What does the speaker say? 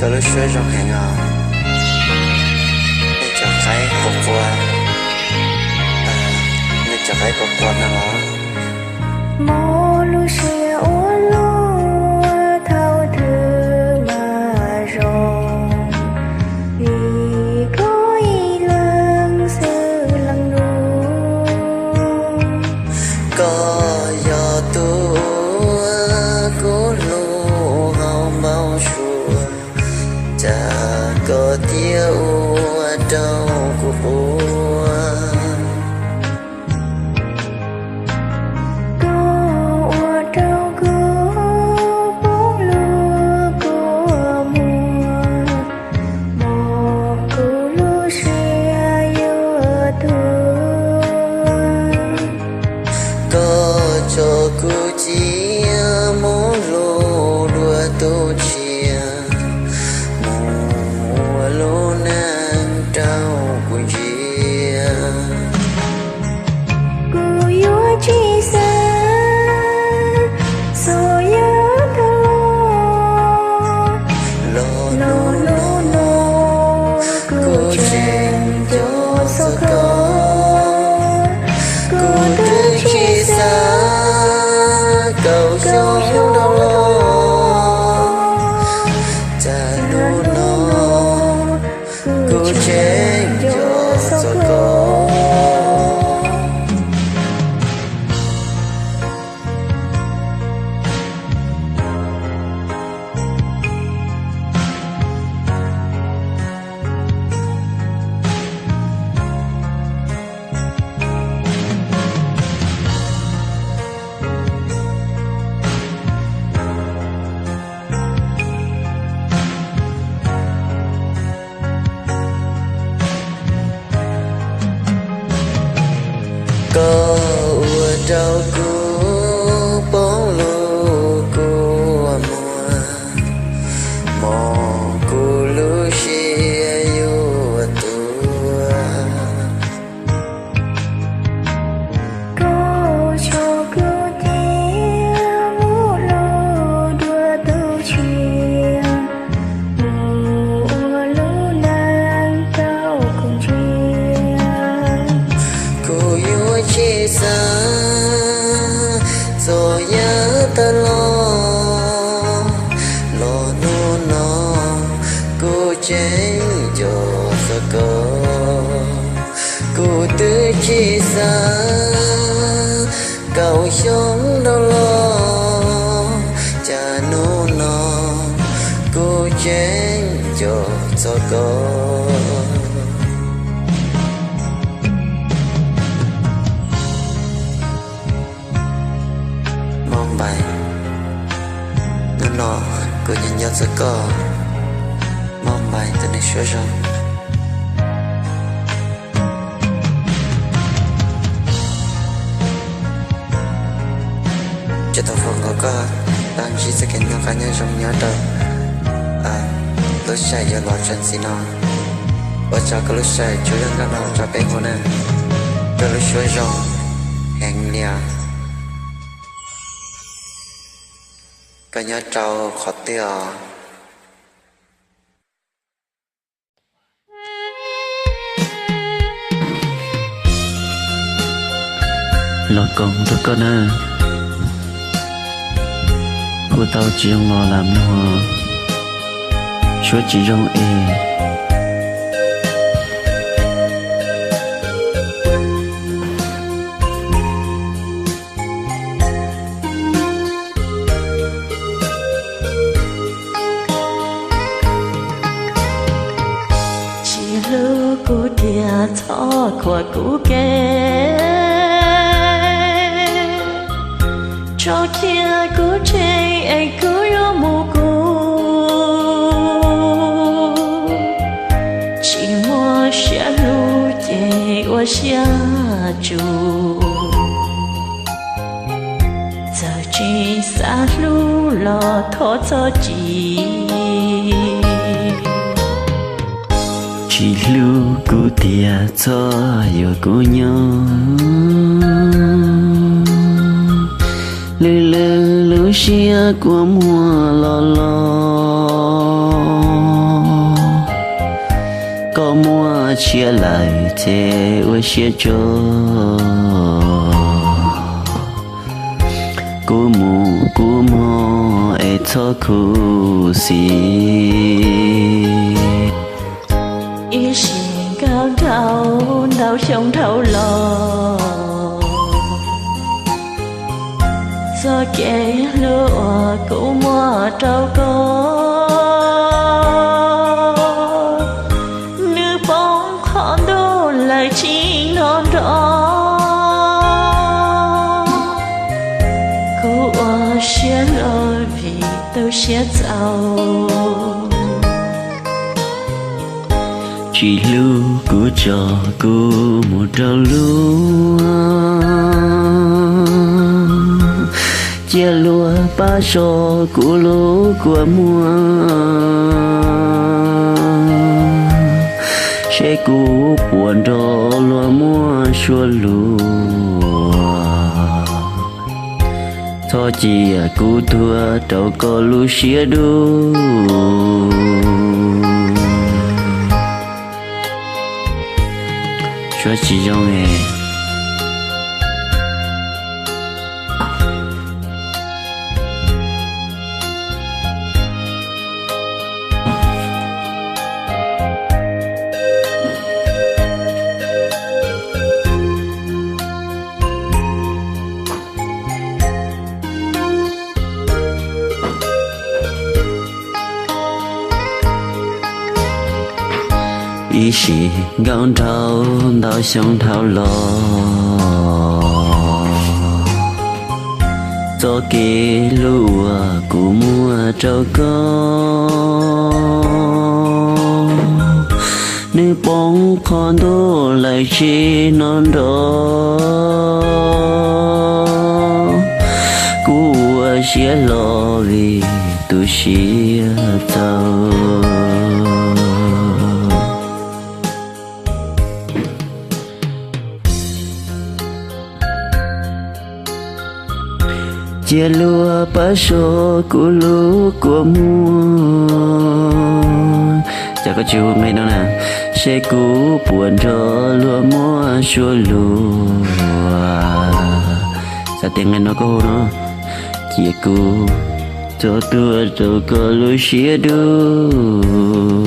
Koj lub suab zoo heev os. Nej cov qaib qua qua, nej cov qaib qua qua no los. Mob lub siab ua luaj thaum twg mas zoo, vim koj ib leeg xwb leej nus. Koj yog tus uas kuv hlub hauv npau suav, cas koj thiaj ua rau kuv quaj. Koj ua rau kuv poob lub kua muag, mob kuv lub siab yuav tuag. Koj tso kuv cia mus hlub dua tus tshiab, mus ua lub neej rau kuv ntsia. Kuv yuav tsis xav txom nyem tag los, los hnub no kuv tseem nco txog koj. Kuv twb tsis xav kaum xyoo dhau los, cas hnub no kuv tseem nco txog koj. Koj ua rau kuv poob lub kua muag, mob kuv lub siab yuav tuag. Koj tso kuv cia mus hlub dua tus tshiab, mus ua lub neej rau kuv ntsia. Kuv yuav tsis xav txom nyem tag los, los hnub no kuv tseem nco txog koj. Kuv twb tsis xav kaum xyoo dhau los, cas hnub no kuv tseem nco txog koj. Mob Npais, hnub no kuv nco nco txog koj. Mob Npais tus neeg suab zoo. Tsuas tau foom kom koj tau ntsib txoj kev noj qab nyob zoo nyob rau lub sij hawm yuav los txog ntxiv no. Ua tsaug koj lub sij hawm tsuas yog nkauj no tso peb hu na. Koj lub suab zoo heev li os. Koj nyob rau qhov twg os? Los koom rau koj na. Hu tau tsis zoo los lam mloog, suab tsis zoo es. Tsis hlub kuv tiag txhob khuam kuv kev, tso cia kuv tsev es kuv yuav mus kuv. Tsis muaj siab hlub ces ua siab tsuj. Txawm tsis xav hlub los thov txhob cia. Tsis hlub kuv tiag txhob yuav kuv nyob. Lwj lwj lub siab kua muag los los. Koj muaj tsiab lawm ces ua siab tso, kuv mus kuv mog es txhob khuv xim. Ib sim nkauj nraug ntau xyoo dhau los, txoj kev hlub uas kuv muaj rau koj, nws poob qhov ntuj lawm tsis hnov nrov. Kuv ua siab loj vim tu siab txaus. Tsis hlub kuv tso, kuv mus rau luag, cia luag pab so kuv lub kua muag, seb kuv puas nrog luag muaj suab luag. Txhob cia kuv tuag rau koj lub siab dub. Suab tsis zoo e. Ib sim nkauj nraug ntau xyoo dhau los, txoj kev hlub uas kuv muaj rau koj, nws poob qhov ntuj lawm tsis hnov nrov. Kuv ua siab loj vim tu siab txaus. Cia luag pab so kuv lub kua muag. Cas koj tsis hu nqe no na? Seb kuv puas nrog luag muaj suab luag. Xav tias nqe no koj hu no. Cia kuv tso tuag rau koj lub siab dub.